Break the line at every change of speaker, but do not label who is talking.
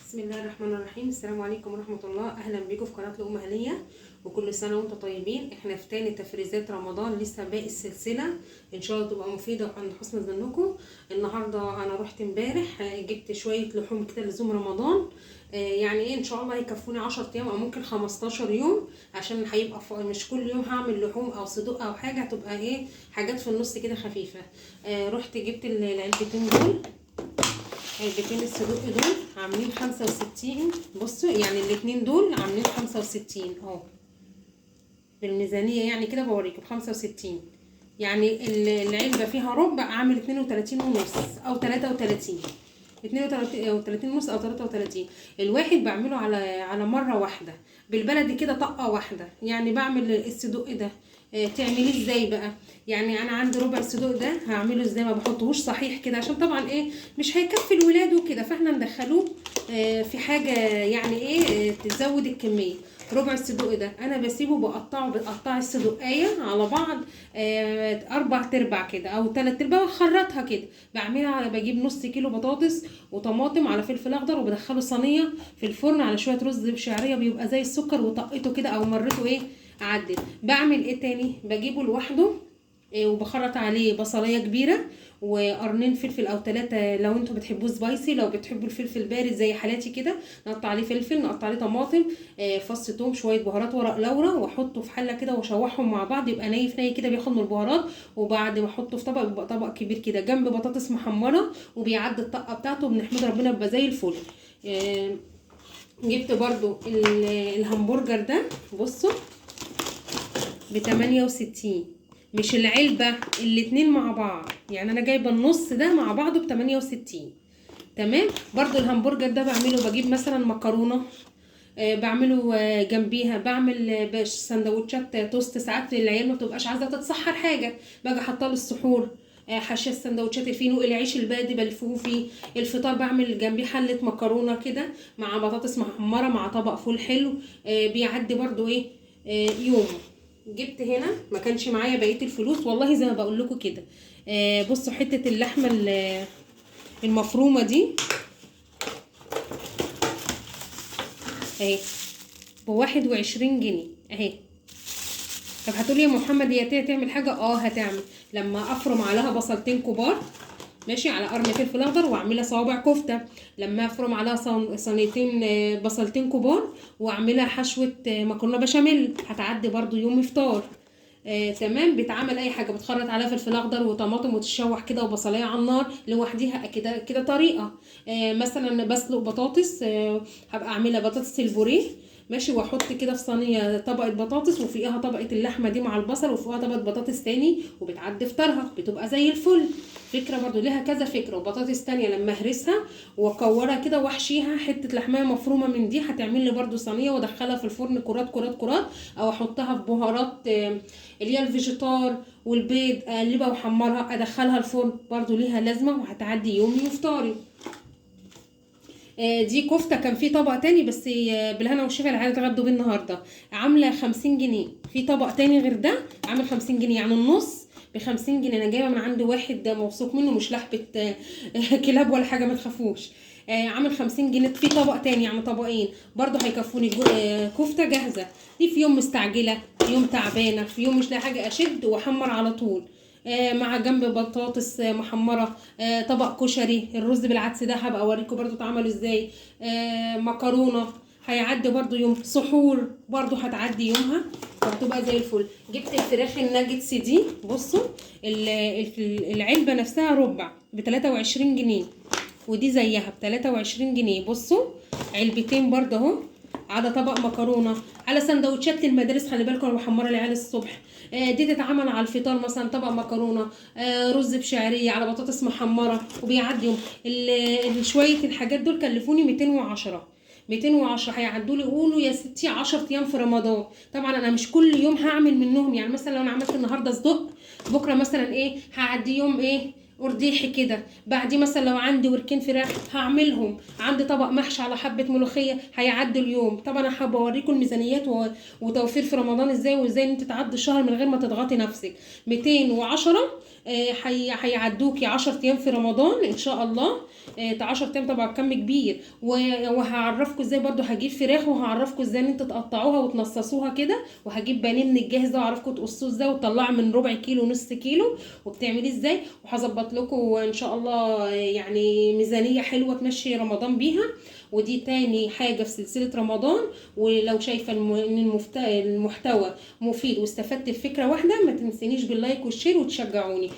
بسم الله الرحمن الرحيم. السلام عليكم ورحمة الله. أهلا بيكم في قناة لقمة هنية، وكل سنة وانتم طيبين. احنا في تاني تفريزات رمضان، لسه باقي السلسلة، ان شاء الله تبقى مفيدة وعند حسن ظنكم. النهاردة انا رحت امبارح جبت شوية لحوم كده لزوم رمضان، يعني ايه ان شاء الله هيكفوني 10 ايام او ممكن 15 يوم، عشان هيبقى مش كل يوم هعمل لحوم او صدوق او حاجة، هتبقى ايه حاجات في النص كده خفيفة. رحت جبت العلبتين دول، علبتين الصدوق دول عاملين 65. بصوا يعني الاتنين دول عاملين 65 اهو بالميزانية، يعني كده بوريكم 65. يعني العلبة فيها ربع عامل 32 ونص او 33، 32 ونص او 33. الواحد بعمله على مرة واحدة بالبلدي كده، طقة واحدة. يعني بعمل الصدوق ده تعمليه ازاي بقى؟ يعني انا عندي ربع الصدوق ده هعمله ازاي؟ ما بحطهوش صحيح كده عشان طبعا ايه مش هيكفي الولاد وكده، فاحنا ندخلوه في حاجة يعني ايه تزود الكمية. ربع الصدوق ده انا بسيبه بقطعه، بقطع الصدوقايه على بعض 4 ارباع كده او 3 ارباع، بخرطها كده. بعملها بجيب نص كيلو بطاطس وطماطم على فلفل اخضر، وبدخله صينية في الفرن على شوية رز بشعريه، بيبقى زي السكر، وطقته كده او مرته ايه عدل. بعمل ايه تاني؟ بجيبه لوحده إيه وبخرط عليه بصلايه كبيرة وقرنين فلفل او 3 لو انتوا بتحبوه spicy، لو بتحبوا الفلفل بارد زي حالاتي كده نقطع عليه فلفل، نقطع عليه طماطم، فص ثوم، شوية بهارات، ورق لورا، واحطه في حله كده واشوحهم مع بعض، يبقى نايف ناي كده بياخد من البهارات. وبعد ما احطه في طبق بيبقى طبق كبير كده جنب بطاطس محمرة، وبيعدي الطقه بتاعته، بنحمد ربنا بيبقى زي الفل. جبت برضو الهمبرجر ده، بصوا ب68، مش العلبة، الاتنين مع بعض، يعني انا جايبة النص ده مع بعضه ب68. تمام. برضو الهمبرجر ده بعمله، بجيب مثلا مكرونة، بعمله جنبيها، بعمل سندوتشات توست. ساعات العيال ما بتبقاش عايزة تتسحر حاجة، باجي احطها للسحور، حاشية السندوتشات الفينو، العيش البلدي بلفوه فيه. الفطار بعمل جنبيه حلة مكرونة كده مع بطاطس محمرة مع طبق فول حلو، بيعدي برضو ايه يومه. جبت هنا ما كانش معايا بقية الفلوس والله زي ما بقول لكم كده. بصوا حتة اللحمة المفرومه دي اهي ب21 جنيه اهي. طب هتقولي يا محمد هي تعمل حاجة؟ هتعمل لما افرم عليها بصلتين كبار ماشي على قرن فلفل اخضر واعملها صوابع كفته، لما افرم عليها صينيتين بصلتين كبار واعملها حشوه مكرونه بشاميل، هتعدي برضو يوم افطار. تمام. بيتعمل اي حاجة، بتخرط عليها فلفل اخضر وطماطم وتتشوح كده وبصلايه على النار لوحديها كده كده طريقه. مثلا بسلق بطاطس، هبقى اعملها بطاطس البوريه ماشي، واحط كده في صينية طبقه بطاطس وفوقيها طبقه اللحمة دي مع البصل، وفوقها طبقه بطاطس تاني، وبتعدي فطارها بتبقى زي الفل. فكرة برضو ليها كذا فكرة. وبطاطس تانية لما اهرسها واكورها كده واحشيها حتة لحميه مفرومه من دي، هتعمل لي برضو صينية، وادخلها في الفرن كرات كرات كرات، او احطها في بهارات اللي هي الفيجيتار والبيض، اقلبها واحمرها ادخلها الفرن، برضو ليها لازمه وهتعدي يومي وفطاري. دي كفته، كان في طبق تاني بس بالهنا والشفا العيال اتغدوا بيه النهارده، عامله 50 جنيه. في طبق تاني غير ده عامل 50 جنيه، يعني النص ب50 جنيه. انا جايبه من عند واحد موثوق منه، مش لحبه كلاب ولا حاجة ما تخافوش. عامل 50 جنيه. في طبق تاني يعني طبقين برضو هيكفوني. كفته جاهزة دي في يوم مستعجلة، في يوم تعبانة، في يوم مش لاقي حاجة، اشد واحمر على طول، مع جنب بطاطس محمرة، طبق كشري، الرز بالعدس ده هبقى اوريكم برضو اتعمل ازاي، مكرونه هيعدي برضو يوم، سحور برضو هتعدي يومها وهتبقى زي الفل. جبت الفراخ الناجتس دي، بصوا العلبة نفسها ربع ب23 جنيه، ودي زيها ب23 جنيه. بصوا علبتين برضو اهو، على طبق مكرونه، على سندوتشات للمدارس، خلي بالكم انا بحمرها العيال الصبح. دي تتعمل على الفطار مثلا، طبق مكرونه، رز بشعريه على بطاطس محمرة، وبيعدي يوم. شوية الحاجات دول كلفوني 210، 210 هيعدوا لي قولوا يا ستي 10 ايام في رمضان. طبعا انا مش كل يوم هعمل منهم، يعني مثلا لو انا عملت النهارده صدق، بكره مثلا ايه هعدي يوم ايه قرديحي كده، بعديه مثلا لو عندي وركين فراخ هعملهم، عندي طبق محشي على حبه ملوخية هيعدي اليوم. طبعا انا حابة اوريكم الميزانيات وتوفير في رمضان ازاي، وازاي ان انت تعدي الشهر من غير ما تضغطي نفسك. 210 هيعدوكي 10 ايام في رمضان ان شاء الله. 10 ايام طبعا كم كبير. وهعرفكم ازاي برضو هجيب فراخ، وهعرفكم ازاي ان انتوا تقطعوها وتنصصوها كده، وهجيب بانيه من الجاهز ده واعرفكم تقصوه ازاي وتطلعوا من ربع كيلو نص كيلو وبتعمليه ازاي. وهظبط لكم ان شاء الله يعني ميزانية حلوة تمشي رمضان بيها. ودي تاني حاجة في سلسلة رمضان. ولو شايفه ان المحتوى مفيد واستفدت بفكره واحدة، ما تنسينيش بال like وال share وتشجعوني.